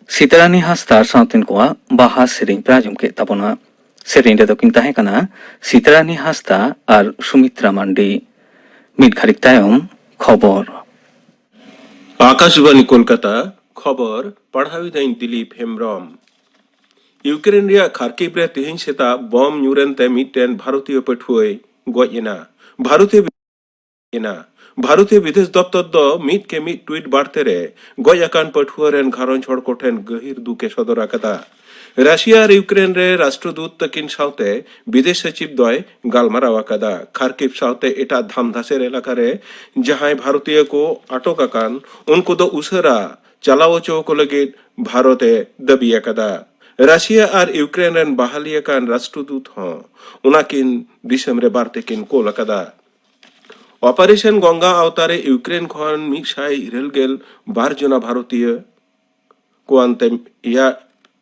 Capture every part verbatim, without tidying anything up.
ᱥᱤᱛᱟᱨᱟᱱᱤ ᱦᱟᱸᱥᱫᱟ ᱟᱨ ᱥᱟᱶᱛᱮᱱ ᱠᱚᱣᱟᱜ ᱵᱟᱦᱟ ᱥᱮᱨᱮᱧ ᱯᱮ ᱟᱸᱡᱚᱢ ᱠᱮᱫ ᱛᱟᱵᱚᱱᱟ᱾ ᱥᱮᱨᱮᱧ ᱨᱮᱫᱚ ᱠᱤᱱ ᱛᱟᱦᱮᱸ ᱠᱟᱱᱟ ᱥᱤᱛᱟᱨᱟᱱᱤ ᱦᱟᱸᱥᱫᱟ ᱟᱨ ᱥᱩᱢᱤᱛᱨᱟ ᱢᱟᱱᱰᱤ᱾ ᱢᱤᱫ ᱜᱷᱟᱹᱲᱤᱠ ᱛᱟᱭᱚᱢ ᱠᱷᱚᱵᱚᱨ᱾ ᱟᱠᱟᱥᱵᱟᱱᱤ ᱠᱳᱞᱠᱟᱛᱟ, ᱠᱷᱚᱵᱚᱨ ᱯᱟᱲᱦᱟᱣᱤᱫᱟᱹᱧ ᱫᱤᱞᱤᱯ ᱦᱮᱢᱵᱨᱚᱢ᱾ ᱤᱭᱩᱠᱨᱮᱱ ᱨᱮᱭᱟᱜ ᱠᱷᱟᱨᱠᱤᱵ ᱨᱮ ᱛᱮᱦᱮᱧ ᱥᱮᱛᱟᱜ ᱵᱚᱢ ᱧᱩᱨᱮᱱ ᱛᱮ ᱢᱤᱫᱴᱮᱱ ᱵᱷᱟᱨᱚᱛᱤᱭᱚ ᱯᱟᱹᱴᱷᱩᱣᱟᱹᱭ ᱜᱚᱡ ᱮᱱᱟ᱾ ᱵᱷᱟᱨᱚᱛᱤᱭᱚ ᱮᱱᱟ᱾ ᱵᱷᱟᱨᱚᱛᱤᱭᱚ ᱵᱤᱫᱮᱥ ᱫᱚᱯᱛᱚᱨ ᱫᱚ ᱢᱤᱫ ᱠᱮ ᱢᱤᱫ ᱴᱩᱭᱤᱴ ᱵᱟᱨᱛᱮ ᱨᱮ ᱜᱚᱡ ᱟᱠᱟᱱ ᱯᱟᱹᱴᱷᱩᱣᱟᱹ ᱨᱮᱱ ᱜᱷᱟᱨᱚᱸᱡᱽ ᱦᱚᱲ ᱠᱚᱴᱷᱮᱱ ᱜᱟᱹᱦᱤᱨ ᱫᱩᱠ ᱮ ᱥᱚᱫᱚᱨ ᱟᱠᱟᱫᱟ᱾ ᱨᱟᱥᱤᱭᱟ ᱟᱨ ᱤᱭᱩᱠᱨᱮᱱ ᱨᱮ ᱨᱟᱥᱴᱨᱚᱫᱩᱛ ᱛᱟᱹᱠᱤᱱ ᱥᱟᱶᱛᱮ ᱵᱤᱫᱮᱥ ᱥᱚᱪᱤᱵᱽ ᱫᱚᱭ ᱜᱟᱞᱢᱟᱨᱟᱣ ᱟᱠᱟᱫᱟ᱾ ᱠᱷᱟᱨᱠᱤᱵ ᱥᱟᱶᱛᱮ ᱮᱴᱟᱜ ᱫᱷᱟᱢᱫᱷᱟᱥᱮᱨ ᱮᱞᱟᱠᱟ ᱨᱮ ᱡᱟᱦᱟᱸᱭ ᱵᱷᱟᱨᱚᱛᱤᱭᱟᱹ ᱠᱚ ᱟᱴᱚᱠ ᱟᱠᱟᱱ, ᱩᱱᱠᱩ ᱫᱚ ᱩᱥᱟᱹᱨᱟ ᱪᱟᱞᱟᱣ ᱦᱚᱪᱚ ᱠᱚ ᱞᱟᱹᱜᱤᱫ ᱵᱷᱟᱨᱚᱛ ᱮ ᱫᱟᱹᱵᱤ ᱟᱠᱟᱫᱟ᱾ ᱨᱟᱥᱤᱭᱟ ᱟᱨ ᱤᱭᱩᱠᱨᱮᱱ ᱨᱮᱱ ᱵᱟᱦᱟᱞᱤ ᱟᱠᱟᱱ ᱨᱟᱥᱴᱨᱚᱫᱩᱛ ᱦᱚᱸ ᱚᱱᱟᱠᱤᱱ ᱫᱤᱥᱚᱢ ᱨᱮ ᱵᱟᱨᱛᱮ ᱠᱤᱱ ᱠᱳᱞ ᱟᱠᱟᱫᱟ᱾ ᱚᱯᱟᱨᱮᱥᱚᱱ ᱜᱚᱝᱜᱟ ᱟᱣᱛᱟᱨᱮ ᱤᱭᱩᱠᱨᱮᱱ ᱠᱷᱚᱱ ᱢᱤᱫ ᱥᱟᱭ ᱤᱨᱟᱹᱞ ᱜᱮᱞ ᱵᱟᱨ ᱡᱚᱱᱟ ᱵᱷᱟᱨᱚᱛᱤᱭᱟᱹ ᱠᱚᱣᱟᱱᱛᱮ ᱮᱭᱟ-,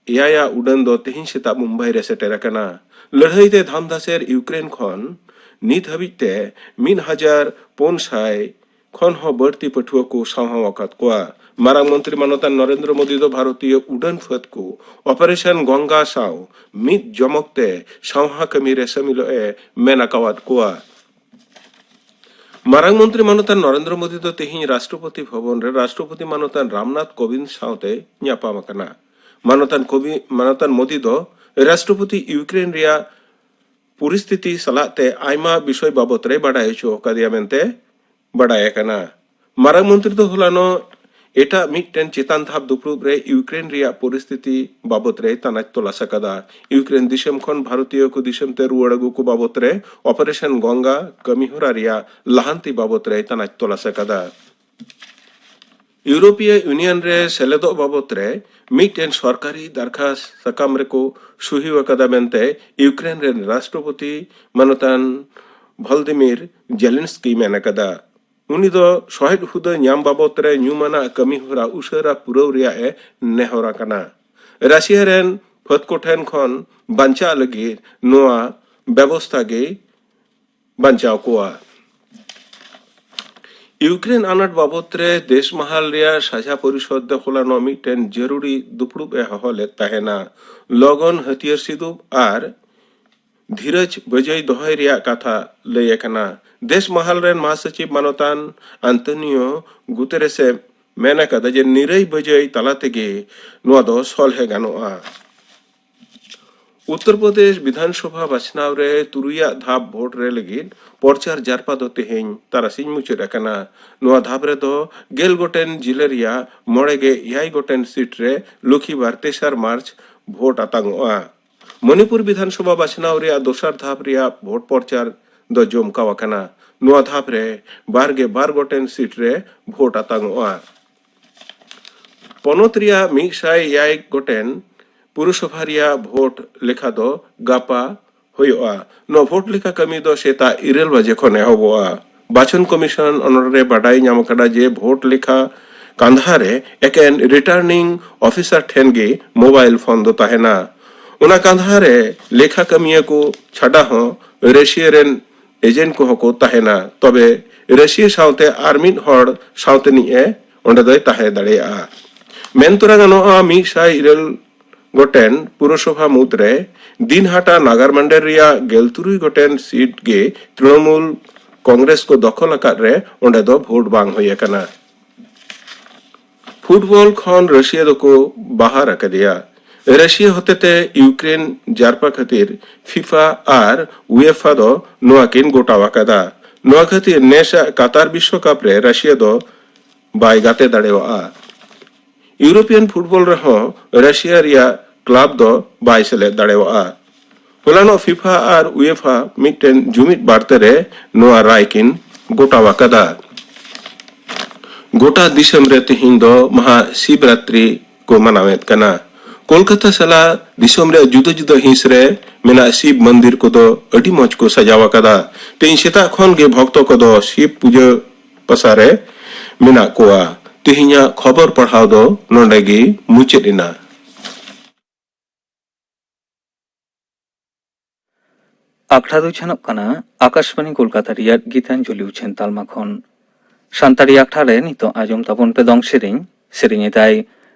ᱮᱭᱟᱭᱟ ᱩᱰᱟᱹᱱ ᱫᱚ ᱛᱮᱦᱮᱧ ᱥᱮᱛᱟᱜ ᱢᱩᱢᱵᱟᱭ ᱨᱮ ᱥᱮᱴᱮᱨ ᱟᱠᱟᱱᱟ᱾ ᱞᱟᱹᱲᱦᱟᱹᱭ ᱛᱮ ᱫᱷᱟᱢᱫᱷᱟᱥᱮᱨ ᱤᱭᱩᱠᱨᱮᱱ ᱠᱷᱚᱱ ᱱᱤᱛ ᱦᱟᱹᱵᱤᱡ ᱛᱮ ᱢᱤᱫ ᱦᱟᱡᱟᱨ ᱯᱩᱱ ᱥᱟᱭ ᱠᱷᱚᱱ ᱦᱚᱸ ᱵᱟᱹᱲᱛᱤ ᱯᱟᱹᱴᱷᱩᱣᱟᱹ ᱠᱚ ᱥᱟᱶᱦᱟᱣ ᱟᱠᱟᱫ ᱠᱚᱣᱟ᱾ ᱢᱟᱨᱟᱝ ᱢᱚᱱᱛᱨᱤ ᱢᱟᱱᱚᱛᱟᱱ ᱱᱚᱨᱮᱱᱫᱨᱚ ᱢᱳᱫᱤ ᱫᱚ ᱵᱷᱟᱨᱚᱛᱤᱭᱚ ᱩᱰᱟᱹᱱ ᱯᱷᱟᱹᱫ ᱠᱚ ᱚᱯᱟᱨᱮᱥᱚᱱ ᱜᱚᱝᱜᱟ ᱥᱟᱶ ᱢᱤᱫ ᱡᱚᱢᱚᱠ ᱛᱮ ᱥᱟᱶᱦᱟ ᱠᱟᱹᱢᱤ ᱨᱮ ᱥᱟᱹᱢᱤᱞᱚᱜ ᱮ ᱢᱮᱱ ᱟᱠᱟᱣᱟᱫ ᱠᱚᱣᱟ᱾ ᱢᱟᱨᱟᱝ ᱢᱚᱱᱛᱨᱤ ᱢᱟᱱᱚᱛᱟᱱ ᱱᱚᱨᱮᱱᱫᱨᱚ ᱢᱳᱫᱤ ᱫᱚ ᱛᱮᱦᱮᱧ ᱨᱟᱥᱴᱨᱚᱯᱚᱛᱤ ᱵᱷᱚᱵᱚᱱ ᱨᱮ ᱨᱟᱥᱴᱨᱚᱯᱚᱛᱤ ᱢᱟᱱᱚᱛᱟᱱ ᱨᱟᱢᱱᱟᱛᱷ ᱠᱳᱵᱤᱱᱫ ᱥᱟᱶᱛᱮ ᱧᱟᱯᱟᱢ ᱟᱠᱟᱱᱟ᱾ ᱢᱟᱱᱚᱛᱟᱱ ᱠᱳᱵᱤ-, ᱢᱟᱱᱚᱛᱟᱱ ᱢᱳᱫᱤ ᱫᱚ ᱨᱟᱥᱴᱨᱚᱯᱚᱛᱤ ᱤᱭᱩᱠᱨᱮᱱ ᱨᱮᱭᱟᱜ ᱯᱚᱨᱤᱥᱛᱷᱤᱛᱤ ᱥᱟᱞᱟᱜ ᱛᱮ ᱟᱭᱢᱟ ᱵᱤᱥᱚᱭ ᱵᱟᱵᱚᱛ ᱨᱮ ᱵᱟᱰᱟᱭ ᱦᱚᱪᱚ ᱟᱠᱟᱫᱮᱭᱟ ᱢᱮᱱᱛᱮ ᱵᱟᱰᱟᱭ ᱟᱠᱟᱱᱟ᱾ ᱢᱟᱨᱟᱝ ᱢᱚᱱᱛᱨᱤ ᱫᱚ ᱦᱚᱞᱟᱱᱚᱜ ᱮᱴᱟᱜ ᱢᱤᱫᱴᱮᱱ ᱪᱮᱛᱟᱱ ᱫᱷᱟᱯ ᱫᱩᱯᱲᱩᱵ ᱨᱮ ᱤᱭᱩᱠᱨᱮᱱ ᱨᱮᱭᱟᱜ ᱯᱚᱨᱤᱥᱛᱷᱤᱛᱤ ᱵᱟᱵᱚᱛ ᱨᱮᱭ ᱛᱟᱱᱟᱪ ᱛᱚᱞᱟᱥ ᱟᱠᱟᱫᱟ᱾ ᱤᱭᱩᱠᱨᱮᱱ ᱫᱤᱥᱚᱢ ᱠᱷᱚᱱ ᱵᱷᱟᱨᱚᱛᱤᱭᱚ ᱠᱚ ᱫᱤᱥᱚᱢ ᱛᱮ ᱨᱩᱣᱟᱹᱲ ᱟᱹᱜᱩ ᱠᱚ ᱵᱟᱵᱚᱛ ᱨᱮ ᱚᱯᱟᱨᱮᱥᱚᱱ ᱜᱚᱝᱜᱟ ᱠᱟᱹᱢᱤᱦᱚᱨᱟ ᱨᱮᱭᱟᱜ ᱞᱟᱦᱟᱱᱛᱤ ᱵᱟᱵᱚᱛ ᱨᱮᱭ ᱛᱟᱱᱟᱪ ᱛᱚᱞᱟᱥ ᱟᱠᱟᱫᱟ᱾ ᱤᱭᱩᱨᱳᱯᱤᱭᱟᱹ ᱤᱭᱩᱱᱤᱭᱚᱱ ᱨᱮ ᱥᱮᱞᱮᱫᱚᱜ ᱵᱟᱵᱚᱛ ᱨᱮ ᱢᱤᱫᱴᱮᱱ ᱥᱚᱨᱠᱟᱨᱤ ᱫᱟᱨᱠᱷᱟᱥ ᱥᱟᱠᱟᱢ ᱨᱮᱠᱚ ᱥᱩᱦᱤ ᱟᱠᱟᱫᱟ ᱢᱮᱱᱛᱮ ᱤᱭᱩᱠᱨᱮᱱ ᱨᱮᱱ ᱨᱟᱥᱴᱨᱚᱯᱚᱛᱤ ᱢᱟᱱᱚᱛᱟᱱ ᱵᱷᱚᱞᱫᱤᱢᱤᱨ ᱡᱮᱞᱮᱱᱥᱠᱤ ᱢᱮᱱ ᱟᱠᱟᱫᱟ᱾ ᱩᱱᱤ ᱫᱚ ᱥᱚᱦᱮᱫ ᱦᱩᱫᱟᱹ ᱧᱟᱢ ᱵᱟᱵᱚᱛ ᱨᱮ ᱧᱩᱢᱟᱱᱟᱜ ᱠᱟᱹᱢᱤᱦᱚᱨᱟ ᱩᱥᱟᱹᱨᱟ ᱯᱩᱨᱟᱹᱣ ᱨᱮᱭᱟᱜ ᱮ ᱱᱮᱦᱚᱨ ᱟᱠᱟᱱᱟ᱾ ᱨᱟᱥᱤᱭᱟ ᱨᱮᱱ ᱯᱷᱟᱹᱫ ᱠᱚ ᱴᱷᱮᱱ ᱠᱷᱚᱱ ᱵᱟᱧᱪᱟᱜ ᱞᱟᱹᱜᱤᱫ ᱱᱚᱣᱟ ᱵᱮᱵᱚᱥᱛᱷᱟ ᱜᱮ ᱵᱟᱧᱪᱟᱣ ᱠᱚᱣᱟ᱾ ᱤᱭᱩᱠᱨᱮᱱ ᱟᱱᱟᱴ ᱵᱟᱵᱚᱛ ᱨᱮ ᱫᱮᱥ ᱢᱟᱦᱟᱞ ᱨᱮᱭᱟᱜ ᱥᱟᱡᱷᱟ ᱯᱚᱨᱤᱥᱚᱫ ᱫᱚ ᱦᱚᱞᱟᱱᱚᱜ ᱢᱤᱫᱴᱮᱱ ᱡᱟᱹᱨᱩᱲᱤ ᱫᱩᱯᱲᱩᱵ ᱮ ᱦᱚᱦᱚ ᱞᱮᱫ ᱛᱟᱦᱮᱱᱟ᱾ ᱞᱚᱜᱚᱱ ᱦᱟᱹᱛᱭᱟᱹᱨ ᱥᱤᱫᱩᱵ ᱟᱨ ᱫᱷᱤᱨᱟᱹᱡᱽ ᱵᱟᱹᱡᱟᱹᱭ ᱫᱚᱦᱚᱭ ᱨᱮᱭᱟᱜ ᱠᱟᱛᱷᱟ ᱞᱟᱹᱭ ᱟᱠᱟᱱᱟ᱾ ᱫᱮᱥ ᱢᱟᱦᱟᱞ ᱨᱮᱱ ᱢᱟᱦᱟᱥᱚᱪᱤᱵ ᱢᱟᱱᱚᱛᱟᱱ ᱟᱱᱛᱳᱱᱤᱭᱳ ᱜᱩᱛᱮᱨᱮᱥ ᱮ ᱢᱮᱱ ᱟᱠᱟᱫᱟ ᱡᱮ ᱱᱤᱨᱟᱹᱭ ᱵᱟᱹᱡᱟᱹᱭ ᱛᱟᱞᱟ ᱛᱮᱜᱮ ᱱᱚᱣᱟ ᱫᱚ ᱥᱚᱞᱦᱮ ᱜᱟᱱᱚᱜᱼᱟ᱾ ᱩᱛᱛᱚᱨ ᱯᱨᱚᱫᱮᱥ ᱵᱤᱫᱷᱟᱱ ᱥᱚᱵᱷᱟ ᱵᱟᱪᱷᱱᱟᱣ ᱨᱮ ᱛᱩᱨᱩᱭᱟᱜ ᱫᱷᱟᱯ ᱵᱷᱳᱴ ᱨᱮ ᱞᱟᱹᱜᱤᱫ ᱯᱚᱨᱪᱟᱨ ᱡᱟᱨᱯᱟ ᱫᱚ ᱛᱮᱦᱮᱧ ᱛᱟᱨᱟᱥᱤᱧ ᱢᱩᱪᱟᱹᱫ ᱟᱠᱟᱱᱟ᱾ ᱱᱚᱣᱟ ᱫᱷᱟᱯ ᱨᱮᱫᱚ ᱜᱮᱞ ᱜᱚᱴᱮᱱ ᱡᱤᱞᱟᱹ ᱨᱮᱭᱟᱜ ᱢᱚᱬᱮ ᱜᱮ ᱮᱭᱟᱭ ᱜᱚᱴᱮᱱ ᱥᱤᱴ ᱨᱮ ᱞᱩᱠᱷᱤᱵᱟᱨ ᱛᱮᱥᱟᱨ ᱢᱟᱨᱪ ᱵᱷᱳᱴ ᱟᱛᱟᱝᱚᱜᱼᱟ᱾ ᱢᱚᱱᱤᱯᱩᱨ ᱵᱤᱫᱷᱟᱱ ᱥᱚᱵᱷᱟ ᱵᱟᱪᱷᱱᱟᱣ ᱨᱮᱭᱟᱜ ᱫᱚᱥᱟᱨ ᱫᱷᱟᱯ ᱨᱮᱭᱟᱜ ᱵᱷᱳᱴ ᱯᱚᱨᱪᱟᱨ ᱫᱚ ᱡᱚᱢᱠᱟᱣ ᱟᱠᱟᱱᱟ᱾ ᱱᱚᱣᱟ ᱫᱷᱟᱯ ᱨᱮ ᱵᱟᱨ ᱜᱮ ᱵᱟᱨ ᱜᱚᱴᱮᱱ ᱥᱤᱴ ᱨᱮ ᱵᱷᱳᱴ ᱟᱛᱟᱝᱚᱜᱼᱟ᱾ ᱯᱚᱱᱚᱛ ᱨᱮᱭᱟᱜ ᱢᱤᱫ ᱥᱟᱭ ᱮᱭᱟᱭ ᱜᱚᱴᱮᱱ ᱯᱩᱨᱚᱥᱚᱵᱷᱟ ᱨᱮᱭᱟᱜ ᱵᱷᱳᱴ ᱞᱮᱠᱷᱟ ᱫᱚ ᱜᱟᱯᱟ ᱦᱩᱭᱩᱜᱼᱟ᱾ ᱱᱚᱣᱟ ᱵᱷᱳᱴ ᱞᱮᱠᱷᱟ ᱠᱟᱹᱢᱤ ᱫᱚ ᱥᱮᱛᱟᱜ ᱤᱨᱟᱹᱞ ᱵᱟᱡᱮ ᱠᱷᱚᱱ ᱮᱦᱚᱵᱚᱜᱼᱟ᱾ ᱵᱟᱪᱷᱚᱱ ᱠᱚᱢᱤᱥᱚᱱ ᱚᱱᱚᱞ ᱨᱮ ᱵᱟᱰᱟᱭ ᱧᱟᱢ ᱟᱠᱟᱱᱟ ᱡᱮ ᱵᱷᱳᱴ ᱞᱮᱠᱷᱟ ᱠᱟᱸᱫᱷᱟ ᱨᱮ ᱮᱠᱮᱱ ᱨᱤᱴᱟᱨᱱᱤᱝ ᱚᱯᱷᱤᱥᱟᱨ ᱴᱷᱮᱱ ᱜᱮ ᱢᱳᱵᱟᱭᱤᱞ ᱯᱷᱳᱱ ᱫᱚ ᱛᱟᱦᱮᱱᱟ᱾ ᱚᱱᱟ ᱠᱟᱸᱫᱷᱟ ᱨᱮ ᱞᱮᱠᱷᱟ ᱠᱟᱹᱢᱤᱭᱟᱹ ᱠᱚ ᱪᱷᱟᱰᱟ ᱦᱚᱸ ᱨᱟᱹᱥᱤᱭᱟᱹ ᱨᱮᱱ ᱮᱡᱮᱱᱴ ᱠᱚᱦᱚᱸ ᱠᱚ ᱛᱟᱦᱮᱱᱟ᱾ ᱛᱚᱵᱮ ᱨᱟᱹᱥᱤᱭᱟᱹ ᱥᱟᱶᱛᱮ ᱟᱨ ᱢᱤᱫ ᱦᱚᱲ ᱥᱟᱶᱛᱮᱱᱤᱡ ᱮ ᱚᱸᱰᱮ ᱫᱚᱭ ᱛᱟᱦᱮᱸ ᱫᱟᱲᱮᱭᱟᱜᱼᱟ᱾ ᱢᱮᱱ ᱛᱚᱨᱟ ᱜᱟᱱᱚᱜᱼᱟ, ᱢᱤᱫ ᱥᱟᱭ ᱤᱨᱟᱹᱞ ᱜᱚᱴᱮᱱ ᱯᱩᱨᱚᱥᱚᱵᱷᱟ ᱢᱩᱫᱽᱨᱮ ᱫᱤᱱᱦᱟᱴᱟ ᱱᱟᱜᱟᱨ ᱢᱟᱱᱰᱮᱨ ᱨᱮᱭᱟᱜ ᱜᱮᱞ ᱛᱩᱨᱩᱭ ᱜᱚᱴᱮᱱ ᱥᱤᱴ ᱜᱮ ᱛᱨᱤᱱᱚᱢᱩᱞ ᱠᱚᱝᱜᱨᱮᱥ ᱠᱚ ᱫᱚᱠᱷᱚᱞ ᱟᱠᱟᱫ ᱨᱮ ᱚᱸᱰᱮ ᱫᱚ ᱵᱷᱳᱴ ᱵᱟᱝ ᱦᱩᱭ ᱟᱠᱟᱱᱟ᱾ ᱯᱷᱩᱴᱵᱚᱞ ᱠᱷᱚᱱ ᱨᱟᱹᱥᱤᱭᱟ ᱫᱚᱠᱚ ᱵᱟᱦᱟᱨ ᱟᱠᱟᱫᱮᱭᱟ᱾ ᱨᱟᱹᱥᱤᱭᱟ ᱦᱚᱛᱮᱛᱮ ᱤᱭᱩᱠᱨᱮᱱ ᱡᱟᱨᱯᱟ ᱠᱷᱟᱹᱛᱤᱨ ᱯᱷᱤᱯᱷᱟ ᱟᱨ ᱩᱭᱮᱯᱷᱟ ᱫᱚ ᱱᱚᱣᱟ ᱠᱤᱱ ᱜᱚᱴᱟᱣ ᱟᱠᱟᱫᱟ᱾ ᱱᱚᱣᱟ ᱠᱷᱟᱹᱛᱤᱨ ᱱᱮᱥᱟᱜ ᱠᱟᱛᱟᱨ ᱵᱤᱥᱣᱚᱠᱟᱯ ᱨᱮ ᱨᱟᱹᱥᱤᱭᱟ ᱫᱚ ᱵᱟᱭ ᱜᱟᱛᱮ ᱫᱟᱲᱮᱣᱟᱜᱼᱟ᱾ ᱤᱭᱩᱨᱳᱯᱤᱭᱟᱱ ᱯᱷᱩᱴᱵᱚᱞ ᱨᱮᱦᱚᱸ ᱨᱟᱹᱥᱤᱭᱟ ᱨᱮᱭᱟᱜ ᱠᱞᱟᱵᱽ ᱫᱚ ᱵᱟᱭ ᱥᱮᱞᱮᱫ ᱫᱟᱲᱮᱣᱟᱜᱼᱟ᱾ ᱦᱚᱞᱟᱱᱚᱜ ᱯᱷᱤᱯᱷᱟ ᱟᱨ ᱩᱭᱮᱯᱷᱟ ᱢᱤᱫᱴᱮᱱ ᱡᱩᱢᱤᱫ ᱵᱟᱨᱛᱮ ᱨᱮ ᱱᱚᱣᱟ ᱨᱟᱭ ᱠᱤᱱ ᱜᱚᱴᱟᱣ ᱟᱠᱟᱫᱟ᱾ ᱜᱚᱴᱟ ᱫᱤᱥᱚᱢ ᱨᱮ ᱛᱮᱦᱮᱧ ᱫᱚ ᱢᱟᱦᱟ ᱥᱤᱵᱨᱟᱛᱨᱤ ᱠᱚ ᱢᱟᱱᱟᱣᱮᱫ ᱠᱟᱱᱟ᱾ ᱠᱳᱞᱠᱟᱛᱟ ᱥᱟᱞᱟᱜ ᱫᱤᱥᱚᱢ ᱨᱮᱭᱟᱜ ᱡᱩᱫᱟᱹ ᱡᱩᱫᱟᱹ ᱦᱤᱸᱥ ᱨᱮ ᱢᱮᱱᱟᱜ ᱥᱤᱵ ᱢᱚᱱᱫᱤᱨ ᱠᱚᱫᱚ ᱟᱹᱰᱤ ᱢᱚᱡᱽ ᱠᱚ ᱥᱟᱡᱟᱣ ᱟᱠᱟᱫᱟ᱾ ᱛᱮᱦᱮᱧ ᱥᱮᱛᱟᱜ ᱠᱷᱚᱱ ᱜᱮ ᱵᱷᱚᱠᱛᱚ ᱠᱚᱫᱚ ᱥᱤᱵ ᱯᱩᱡᱟᱹ ᱯᱟᱥᱟ ᱨᱮ ᱢᱮᱱᱟᱜ ᱠᱚᱣᱟ᱾ ᱛᱮᱦᱮᱧᱟᱜ ᱠᱷᱚᱵᱚᱨ ᱯᱟᱲᱦᱟᱣ ᱫᱚ ᱱᱚᱰᱮ ᱜᱮ ᱢᱩᱪᱟᱹᱫ ᱮᱱᱟ᱾ ᱟᱠᱷᱲᱟ ᱫᱚ ᱩᱪᱷᱟᱹᱱᱚᱜ ᱠᱟᱱᱟ ᱟᱠᱟᱥᱵᱟᱬᱤ ᱠᱳᱞᱠᱟᱛᱟ ᱨᱮᱭᱟᱜ ᱜᱤᱛᱟᱧᱡᱚᱞᱤ ᱩᱪᱷᱟᱹᱱ ᱛᱟᱞᱢᱟ ᱠᱷᱚᱱ᱾ ᱥᱟᱱᱛᱟᱲᱤ ᱟᱠᱷᱲᱟ ᱨᱮ ᱱᱤᱛᱚᱜ ᱟᱸᱡᱚᱢ ᱛᱟᱵᱚᱱ ᱯᱮ ᱫᱚᱝ ᱥᱮᱨᱮᱧ᱾ ᱥᱮᱨᱮᱧ ᱮᱫᱟᱭ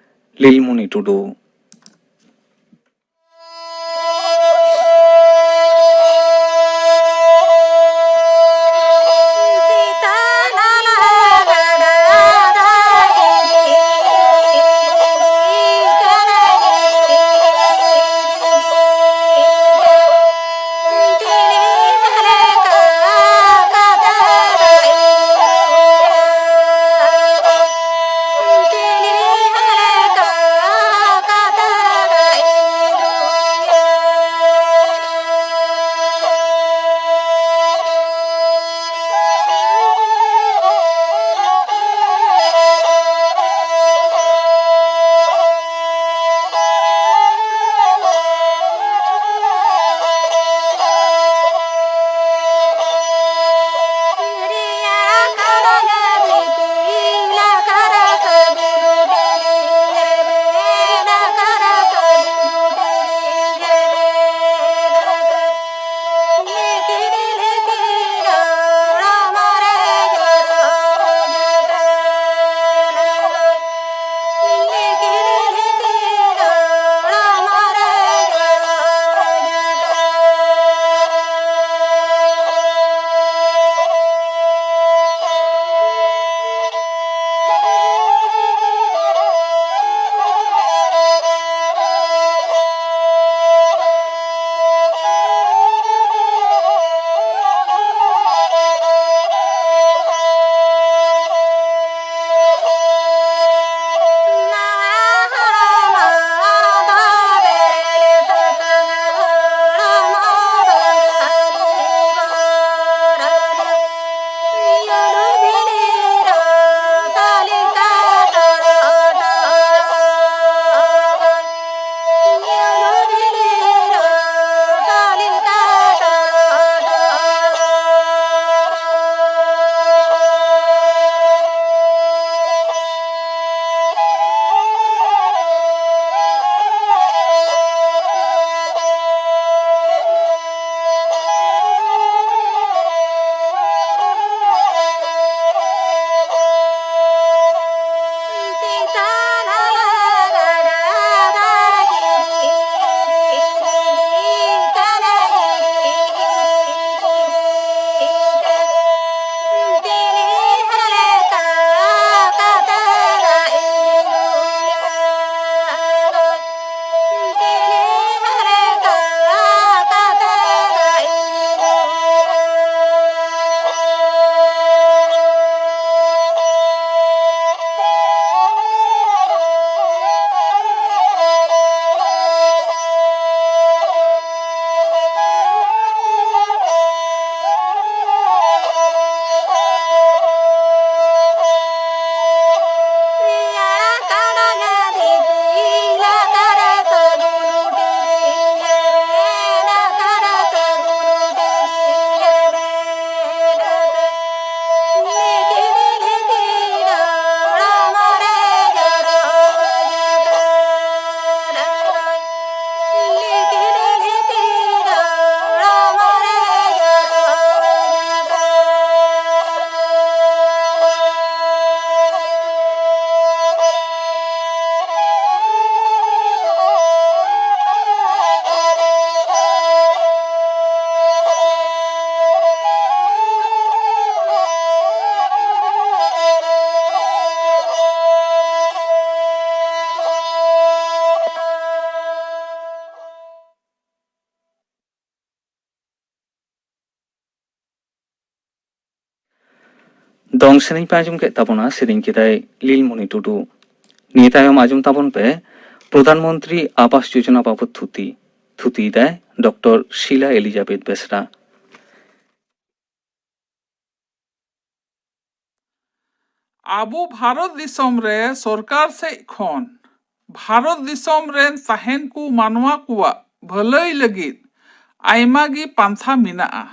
ᱞᱤᱞᱢᱩᱱᱤ ᱴᱩᱰᱩ᱾ ᱫᱚᱝ ᱥᱮᱨᱮᱧ ᱯᱮ ᱟᱸᱡᱚᱢ ᱠᱮᱫ ᱛᱟᱵᱚᱱᱟ, ᱥᱮᱨᱮᱧ ᱠᱮᱫᱟᱭ ᱞᱤᱞᱢᱚᱱᱤ ᱴᱩᱰᱩ᱾ ᱱᱤᱭᱟᱹ ᱛᱟᱭᱚᱢ ᱟᱸᱡᱚᱢ ᱛᱟᱵᱚᱱ ᱯᱮ ᱯᱨᱚᱫᱷᱟᱱ ᱢᱚᱱᱛᱨᱤ ᱟᱵᱟᱥ ᱡᱳᱡᱚᱱᱟ ᱵᱟᱵᱚᱛ ᱛᱷᱩᱛᱤ᱾ ᱛᱷᱩᱛᱤᱭᱮᱫᱟᱭ ᱰᱚᱠᱴᱚᱨ ᱥᱤᱞᱟ ᱮᱞᱤᱡᱟᱵᱮᱛ ᱵᱮᱥᱨᱟ᱾ ᱟᱵᱚ ᱵᱷᱟᱨᱚᱛ ᱫᱤᱥᱚᱢ ᱨᱮ ᱥᱚᱨᱠᱟᱨ ᱥᱮᱡ ᱠᱷᱚᱱ ᱵᱷᱟᱨᱚᱛ ᱫᱤᱥᱚᱢ ᱨᱮᱱ ᱛᱟᱦᱮᱱ ᱠᱚ ᱢᱟᱱᱣᱟ ᱠᱚᱣᱟᱜ ᱵᱷᱟᱹᱞᱟᱹᱭ ᱞᱟᱹᱜᱤᱫ ᱟᱭᱢᱟ ᱜᱮ ᱯᱟᱱᱛᱷᱟ ᱢᱮᱱᱟᱜᱼᱟ᱾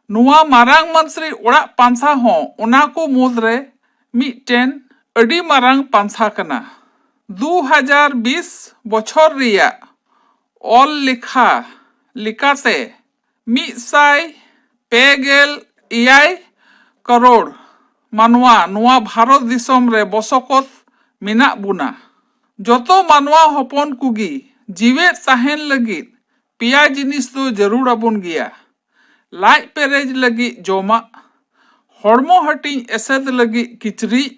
ᱱᱚᱣᱟ ᱢᱟᱨᱟᱝ ᱢᱚᱱᱛᱨᱤ ᱚᱲᱟᱜ ᱯᱟᱱᱛᱷᱟ ᱦᱚᱸ ᱚᱱᱟ ᱠᱚ ᱢᱩᱫᱽᱨᱮ ᱢᱤᱫᱴᱮᱱ ᱟᱹᱰᱤ ᱢᱟᱨᱟᱝ ᱯᱟᱱᱛᱷᱟ ᱠᱟᱱᱟ᱾ ᱫᱩ ᱦᱟᱡᱟᱨ ᱵᱤᱥ ᱵᱚᱪᱷᱚᱨ ᱨᱮᱭᱟᱜ ᱚᱞ ᱞᱮᱠᱷᱟ ᱞᱮᱠᱟᱛᱮ ᱢᱤᱫ ᱥᱟᱭ ᱯᱮ ᱜᱮᱞ ᱮᱭᱟᱭ ᱠᱟᱨᱳᱲ ᱢᱟᱱᱣᱟ ᱱᱚᱣᱟ ᱵᱷᱟᱨᱚᱛ ᱫᱤᱥᱚᱢ ᱨᱮ ᱵᱚᱥᱚᱠᱚᱛ ᱢᱮᱱᱟᱜ ᱵᱚᱱᱟ᱾ ᱡᱚᱛᱚ ᱢᱟᱱᱣᱟ ᱦᱚᱯᱚᱱ ᱠᱚᱜᱮ ᱡᱤᱣᱮᱫ ᱛᱟᱦᱮᱱ ᱞᱟᱹᱜᱤᱫ ᱯᱮᱭᱟ ᱡᱤᱱᱤᱥ ᱫᱚ ᱡᱟᱹᱨᱩᱲ ᱟᱵᱚᱱ ᱜᱮᱭᱟ᱾ ᱞᱟᱡ ᱯᱮᱨᱮᱡ ᱞᱟᱹᱜᱤᱫ ᱡᱚᱢᱟᱜ, ᱦᱚᱲᱢᱚ ᱦᱟᱹᱴᱤᱧ ᱮᱥᱮᱫ ᱞᱟᱹᱜᱤᱫ ᱠᱤᱪᱨᱤᱡ,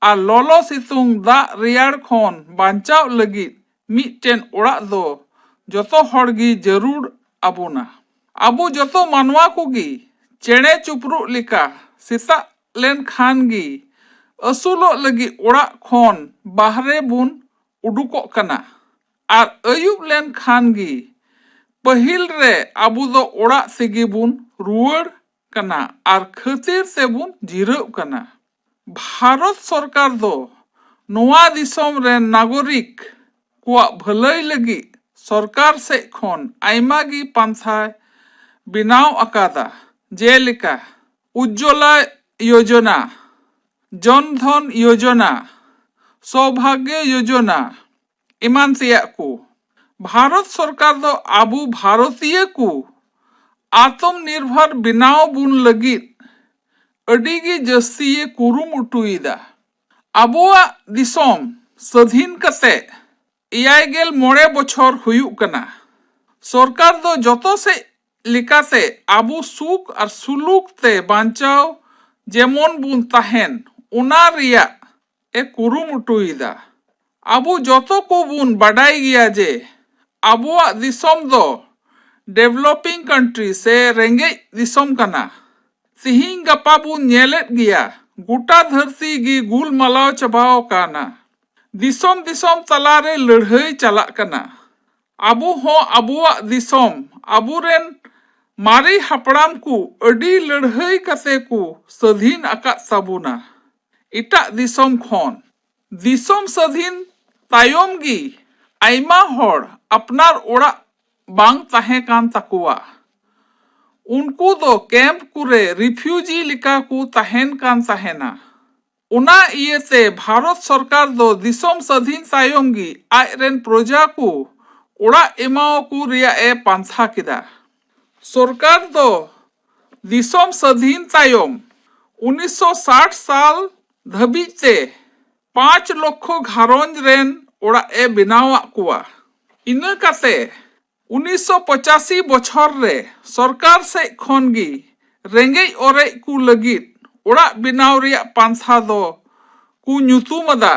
ᱟᱨ ᱞᱚᱞᱚ ᱥᱤᱛᱩᱝ ᱫᱟᱜ ᱨᱮᱭᱟᱲ ᱠᱷᱚᱱ ᱵᱟᱧᱪᱟᱣ ᱞᱟᱹᱜᱤᱫ ᱢᱤᱫᱴᱮᱱ ᱚᱲᱟᱜ ᱫᱚ ᱡᱚᱛᱚ ᱦᱚᱲ ᱜᱮ ᱡᱟᱹᱨᱩᱲ ᱟᱵᱚᱱᱟ᱾ ᱟᱵᱚ ᱡᱚᱛᱚ ᱢᱟᱱᱣᱟ ᱠᱚᱜᱮ ᱪᱮᱬᱮ ᱪᱩᱯᱨᱩᱫ ᱞᱮᱠᱟ ᱥᱮᱛᱟᱜ ᱞᱮᱱ ᱠᱷᱟᱱ ᱜᱮ ᱟᱹᱥᱩᱞᱚᱜ ᱞᱟᱹᱜᱤᱫ ᱚᱲᱟᱜ ᱠᱷᱚᱱ ᱵᱟᱦᱨᱮ ᱵᱚᱱ ᱩᱰᱩᱠᱚᱜ ᱠᱟᱱᱟ᱾ ᱟᱨ ᱟᱹᱭᱩᱵ ᱞᱮᱱ ᱠᱷᱟᱱ ᱜᱮ ᱯᱟᱹᱦᱤᱞ ᱨᱮ ᱟᱵᱚ ᱫᱚ ᱚᱲᱟᱜ ᱛᱮᱜᱮ ᱵᱚᱱ ᱨᱩᱣᱟᱹᱲ ᱠᱟᱱᱟ ᱟᱨ ᱠᱷᱟᱹᱛᱤᱨ ᱛᱮᱵᱚᱱ ᱡᱤᱨᱟᱹᱜ ᱠᱟᱱᱟ᱾ ᱵᱷᱟᱨᱚᱛ ᱥᱚᱨᱠᱟᱨ ᱫᱚ ᱱᱚᱣᱟ ᱫᱤᱥᱚᱢ ᱨᱮᱱ ᱱᱟᱜᱚᱨᱤᱠ ᱠᱚᱣᱟᱜ ᱵᱷᱟᱹᱞᱟᱹᱭ ᱞᱟᱹᱜᱤᱫ ᱥᱚᱨᱠᱟᱨ ᱥᱮᱡ ᱠᱷᱚᱱ ᱟᱭᱢᱟ ᱜᱮ ᱯᱟᱱᱛᱷᱟᱭ ᱵᱮᱱᱟᱣ ᱟᱠᱟᱫᱟ, ᱡᱮᱞᱮᱠᱟ ᱩᱡᱽᱡᱚᱞᱟ ᱭᱳᱡᱚᱱᱟ, ᱡᱚᱱ ᱫᱷᱚᱱ ᱭᱳᱡᱚᱱᱟ, ᱥᱳᱵᱷᱟᱜᱭᱚ ᱭᱳᱡᱚᱱᱟ, ᱮᱢᱟᱱ ᱛᱮᱭᱟᱜ ᱠᱚ᱾ ᱵᱷᱟᱨᱚᱛ ᱥᱚᱨᱠᱟᱨ ᱫᱚ ᱟᱵᱚ ᱵᱷᱟᱨᱚᱛᱤᱭᱟᱹ ᱠᱚ ᱟᱛᱢᱚ ᱱᱤᱨᱵᱷᱚᱨ ᱵᱮᱱᱟᱣ ᱵᱚᱱ ᱞᱟᱹᱜᱤᱫ ᱟᱹᱰᱤ ᱜᱮ ᱡᱟᱹᱥᱛᱤᱭᱮ ᱠᱩᱨᱩᱢᱩᱴᱩᱭᱮᱫᱟ᱾ ᱟᱵᱚᱣᱟᱜ ᱫᱤᱥᱚᱢ ᱥᱟᱹᱫᱷᱤᱱ ᱠᱟᱛᱮ ᱮᱭᱟᱭ ᱜᱮᱞ ᱢᱚᱬᱮ ᱵᱚᱪᱷᱚᱨ ᱦᱩᱭᱩᱜ ᱠᱟᱱᱟ᱾ ᱥᱚᱨᱠᱟᱨ ᱫᱚ ᱡᱚᱛᱚ ᱥᱮᱫ ᱞᱮᱠᱟᱛᱮ ᱟᱵᱚ ᱥᱩᱠ ᱟᱨ ᱥᱩᱞᱩᱠ ᱛᱮ ᱵᱟᱧᱪᱟᱣ ᱡᱮᱢᱚᱱ ᱵᱚᱱ ᱛᱟᱦᱮᱱ, ᱚᱱᱟ ᱨᱮᱭᱟᱜ ᱮ ᱠᱩᱨᱩᱢᱩᱴᱩᱭᱮᱫᱟ᱾ ᱟᱵᱚ ᱡᱚᱛᱚ ᱠᱚᱵᱚᱱ ᱵᱟᱰᱟᱭ ᱜᱮᱭᱟ ᱡᱮ ᱟᱵᱚᱣᱟᱜ ᱫᱤᱥᱚᱢ ᱫᱚ developing country ᱥᱮ ᱨᱮᱸᱜᱮᱡ ᱫᱤᱥᱚᱢ ᱠᱟᱱᱟ᱾ ᱛᱤᱦᱤᱧ ᱜᱟᱯᱟ ᱵᱚᱱ ᱧᱮᱞᱮᱫ ᱜᱮᱭᱟ, ᱜᱚᱴᱟ ᱫᱷᱟᱹᱨᱛᱤ ᱜᱮ ᱜᱩᱞᱢᱟᱞᱟᱣ ᱪᱟᱵᱟᱣ ᱟᱠᱟᱱᱟ᱾ ᱫᱤᱥᱚᱢ ᱫᱤᱥᱚᱢ ᱛᱟᱞᱟᱨᱮ ᱞᱟᱹᱲᱦᱟᱹᱭ ᱪᱟᱞᱟᱜ ᱠᱟᱱᱟ᱾ ᱟᱵᱚ ᱦᱚᱸ ᱟᱵᱚᱣᱟᱜ ᱫᱤᱥᱚᱢ ᱟᱵᱚᱨᱮᱱ ᱢᱟᱨᱮ ᱦᱟᱯᱲᱟᱢ ᱠᱚ ᱟᱹᱰᱤ ᱞᱟᱹᱲᱦᱟᱹᱭ ᱠᱟᱛᱮ ᱠᱚ ᱥᱟᱹᱫᱷᱤᱱ ᱟᱠᱟᱫ ᱛᱟᱵᱚᱱᱟ᱾ ᱮᱴᱟᱜ ᱫᱤᱥᱚᱢ ᱠᱷᱚᱱ ᱫᱤᱥᱚᱢ ᱥᱟᱹᱫᱷᱤᱱ ᱛᱟᱭᱚᱢ ᱜᱮ ᱟᱭᱢᱟ ᱦᱚᱲ ᱟᱯᱱᱟᱨ ᱚᱲᱟᱜ ᱵᱟᱝ ᱛᱟᱦᱮᱸ ᱠᱟᱱ ᱛᱟᱠᱚᱣᱟ᱾ ᱩᱱᱠᱩ ᱫᱚ ᱠᱮᱢᱯ ᱠᱚᱨᱮ ᱨᱤᱯᱷᱤᱭᱩᱡᱤ ᱞᱮᱠᱟ ᱠᱚ ᱛᱟᱦᱮᱱ ᱠᱟᱱ ᱛᱟᱦᱮᱱᱟ᱾ ᱚᱱᱟ ᱤᱭᱟᱹᱛᱮ ᱵᱷᱟᱨᱚᱛ ᱥᱚᱨᱠᱟᱨ ᱫᱚ ᱫᱤᱥᱚᱢ ᱥᱟᱹᱫᱷᱤᱱ ᱛᱟᱭᱚᱢ ᱜᱮ ᱟᱡ ᱨᱮᱱ ᱯᱨᱚᱡᱟ ᱠᱚ ᱚᱲᱟᱜ ᱮᱢᱟᱣᱟᱠᱚ ᱨᱮᱭᱟᱜ ᱮ ᱯᱟᱱᱛᱷᱟ ᱠᱮᱫᱟ᱾ ᱥᱚᱨᱠᱟᱨ ᱫᱚ ᱫᱤᱥᱚᱢ ᱥᱟᱹᱫᱷᱤᱱ ᱛᱟᱭᱚᱢ ᱩᱱᱤᱥᱥᱚ ᱥᱟᱴ ᱥᱟᱞ ᱫᱷᱟᱹᱵᱤᱡ ᱛᱮ ᱯᱟᱸᱪ ᱞᱚᱠᱷᱚ ᱜᱷᱟᱨᱚᱸᱡᱽ ᱨᱮᱱ ᱚᱲᱟᱜ ᱮ ᱵᱮᱱᱟᱣᱟᱫ ᱠᱚᱣᱟ᱾ ᱤᱱᱟᱹ ᱠᱟᱛᱮ ᱩᱱᱤᱥᱥᱚ ᱯᱚᱸᱪᱟᱥᱤ ᱵᱚᱪᱷᱚᱨ ᱨᱮ ᱥᱚᱨᱠᱟᱨ ᱥᱮᱫ ᱠᱷᱚᱱ ᱜᱮ ᱨᱮᱸᱜᱮᱡ ᱚᱨᱮᱡ ᱠᱚ ᱞᱟᱹᱜᱤᱫ ᱚᱲᱟᱜ ᱵᱮᱱᱟᱣ ᱨᱮᱭᱟᱜ ᱯᱟᱱᱛᱷᱟ ᱫᱚ ᱠᱚ ᱧᱩᱛᱩᱢ ᱟᱫᱟ